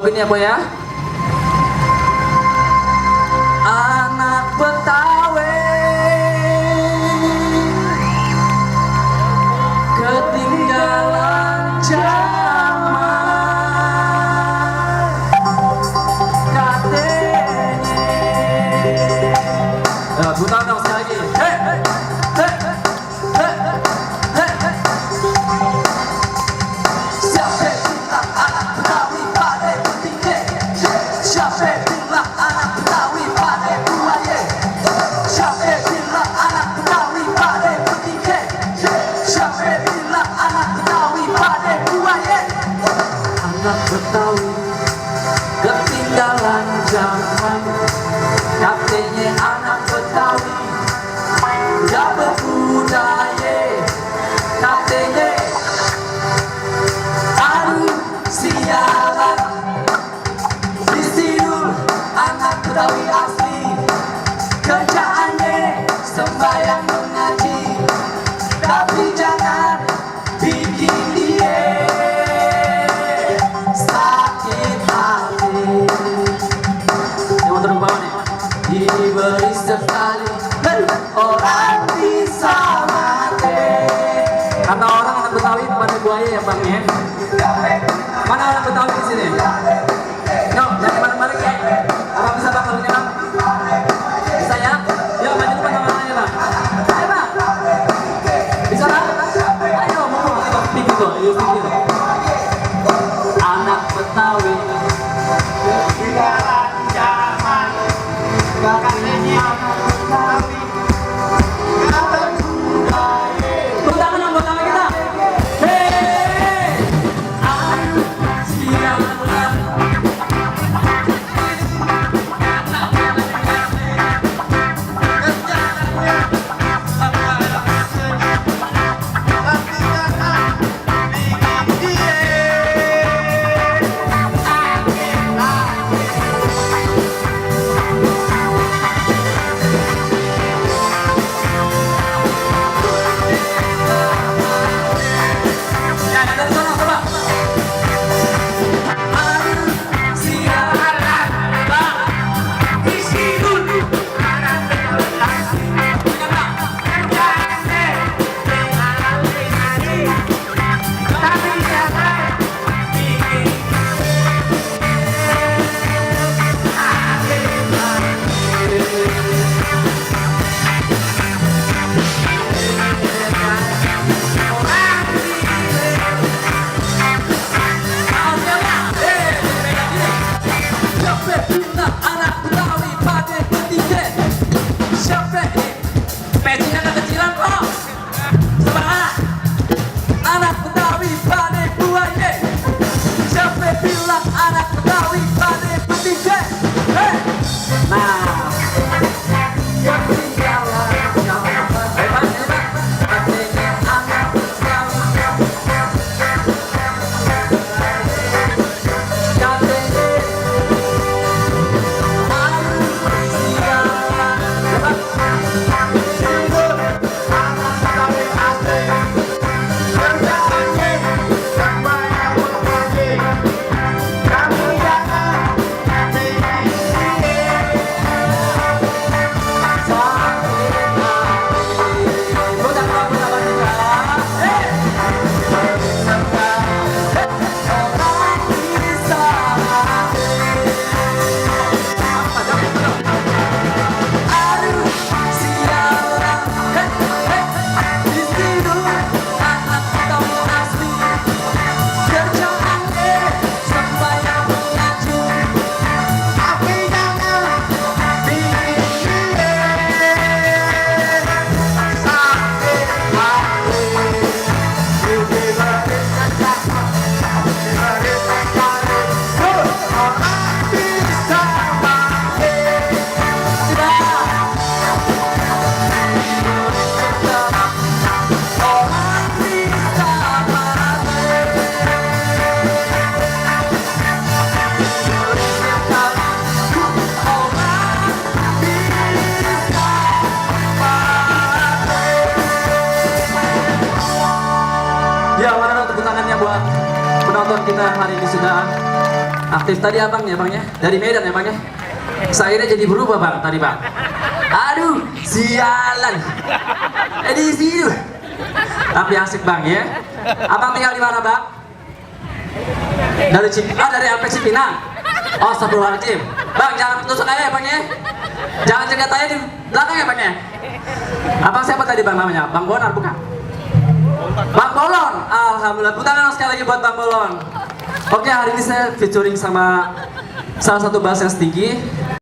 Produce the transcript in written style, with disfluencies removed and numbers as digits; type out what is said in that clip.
Ini apa ya? Anak Betawi ketinggalan zaman katanya. Putar dong sekali lagi. Hey, hey, hey, hey, hey, hey. Siapa bilang anak Betawi pada pentingnya? Siapa bilang anak Betawi pada buaya? Siapa bilang anak Betawi pada pentingnya? Siapa bilang anak Betawi pada buaya? Anak Betawi ketinggalan zaman, katanya anak Betawi gak berbudaya, katanya. Aduh sialan, Isidul anak Betawi asli, kerjaannya sembahyang mengaji, tapi jangan bikin dia sakit hati. Ini motor ke bawah nih. Diberi sekali orang bisa mati. Kata orang anak Betawi pada buaya ya bang ya. Mana orang Betawi di sini? Yo, jangan bareng-bareng ya. Abang bisa bang lagunya bang? Bisa ya? Yuk maju depan tangannya bang. Ayo bang. Bisa bang? Ayo mau kita pikir tuh, yuk pikir. Anak Betawi ketinggalan zaman, katanya anak Betawi gak berbudaya. Tepuk tangan dong buat tangan kita. Hey, aduh sialan. Ya, mana tepuk tangannya buat penonton kita hari ini sudah. Aktif tadi abangnya, bangnya. Dari Medan ya bangnya. Saya jadi berubah bang tadi bang. Aduh, sialan. Di situ. Tapi asik bang ya. Abang tinggal di mana bang? Dari dari Alpe Cipinang. Oh, Astagfirullahaladzim. Bang, jangan tusuk aja ya bang ya. Jangan cegat aja di belakang ya bang ya. Abang siapa tadi bang namanya? Bang Bonar bukan? Bang Bolon. Alhamdulillah. Tepuk tangan sekali lagi buat Bang Bolon. Oke, hari ini saya featuring sama salah satu bass yang setinggi.